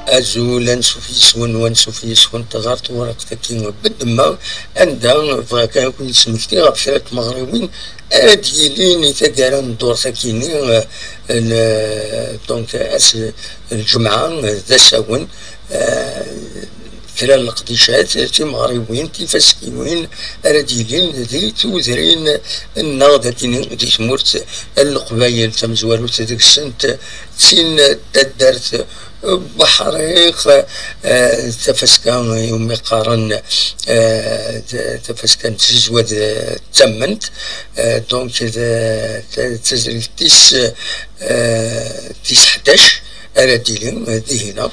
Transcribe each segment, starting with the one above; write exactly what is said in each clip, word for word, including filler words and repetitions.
Azul, ansuf yes-wen, wansuf yes-went ɣer tewriqt-agi n Bedemma, anda bɣiɣ kan ad ken-id-smektiɣ ɣef kra n tmeɣriwin ara d-yilin i taggara n ddurt-agi-nni, eh, n, eh, donc, ass n lǧemɛa, eh, d asawen, eh, kra n leqdicat, timeɣriwin, tifaskiwin ara d-yilin di tudrin-nneɣ dagi di tmurt n Leqbayel tamezwarut deg-sent d tin taddart Buḥriq, eh, tafaska iwumi qqaren, eh, t-, tafaska n tzizwa d tamment, eh, donc d, d tazrigt tis, eh, tis ḥdac ara d-ilin, eh, dihina.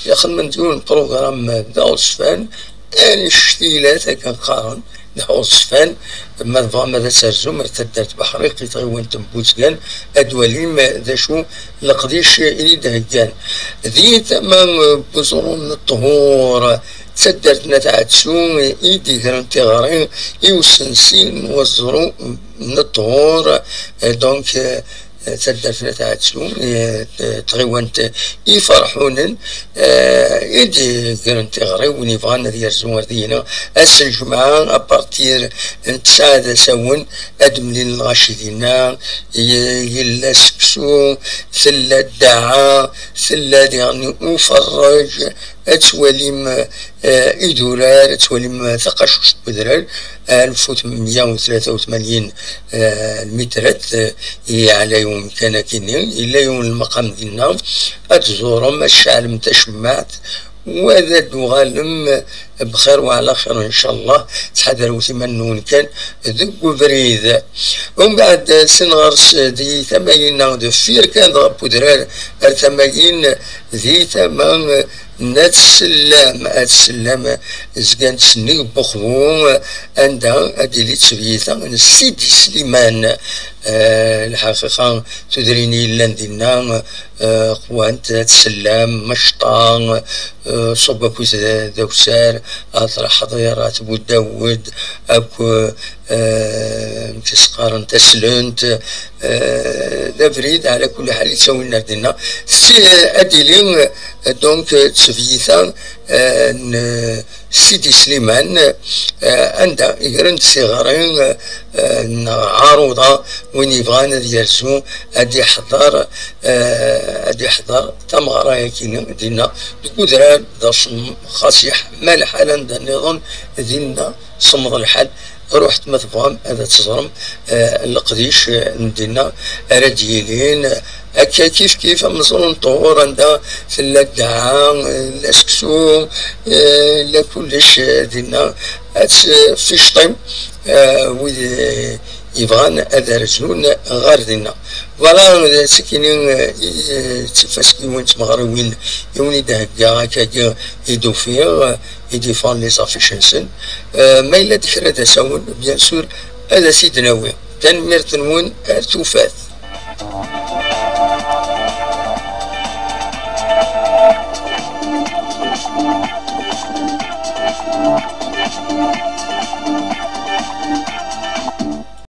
Xedmen-d yiwen n program d aɣezfan, annect-ilat akken qqaren, d aɣezfan. Ma tebɣam ad terzum ar taddart Buḥriq i tɣiwant n Buzgan, ad twalim d acu leqdic i d-heggan. Di tama n Buẓru n Ṭhur, d taddart n At Ɛetsu i d-igren tiɣri i usensi n weẓru n Ṭhur, eh, donc, eh, taddart n At Ɛetsu, eh, tɣiwant Iferḥunen, eh, i d-igren tiɣri, win yebɣan ad yerzu ar dihina. Ass n lǧemɛa, à partir n tesɛa d asawen, ad d-mlilen lɣaci dinna, y-, yella seksu, tella ddaɛa, tella diɣen uferrej, ad twalim, eh, idurar, ad twalim taqacuct n udrar, alef u tmenya u tlata u tmanyin, eh, lmitrat, eh, i ɛlay umkan akini, yella yiwen lmaqam dinna, ad tẓurem, ad tceɛlem tacemmaɛt, u ad d-tuɣalem bxir wa ɛla xir, ncallah. Ttḥadaret iman-nwen kan deg ubrid. Umbeɛd, sin ɣer-s di tama-inna, deffir kan dɣa n udrar ar tama-in, di tama n At Sellam. At Sellam zgan-t sennig n uxbu, anda ad d-tili ttebyita n Sidi Sliman. Eh, lḥaqiqa, tudrin yellan dinna, eh, qwant, At Sellam, Mecṭa, eh, ṣubb akk d, d awsar, At Lḥeḍir, At Budawed, akk, eh, amek i s-qqaren, Taslent, eh, d abrid, ɛla kulli ḥal, yettawin ar dinna. Tetti-, ad d-tili, eh, donc, eh, ttebyita, eh, n Sidi Sliman, eh, anda i gren tiɣri, eh, neɣ ɛaruḍa, win yebɣan ad yerzu, ad iḥḍer, eh, ad iḥḍer tameɣra-agi dinna, deg udrar d asemmaḍ, xas yeḥma lḥal anda nniḍen, dinna semmeḍ lḥal. Ruḥet ma tebɣam ad teẓrem, eh, leqdic, eh, n dinna ara d-yilin. Akka kif kif am Meẓru n Ṭhur, anda tella ddaɛa, eh, la seksu, eh, la kullec, eh, dinna. Ad tficṭim, eh, wid, eh, yebɣan ad rzun ɣer dinna. Voilà, d tikini, eh, i, eh, d tifaskiwin d tmeɣriwin i wen-id-heggaɣ akkagi i d-ufiɣ, eh, i d-yeffɣen les affiches-nsen. Eh, ma yella-d kra d asawen, bien sûr, ad as-id-nawi. Tanemmirt-nwen, ar tufat.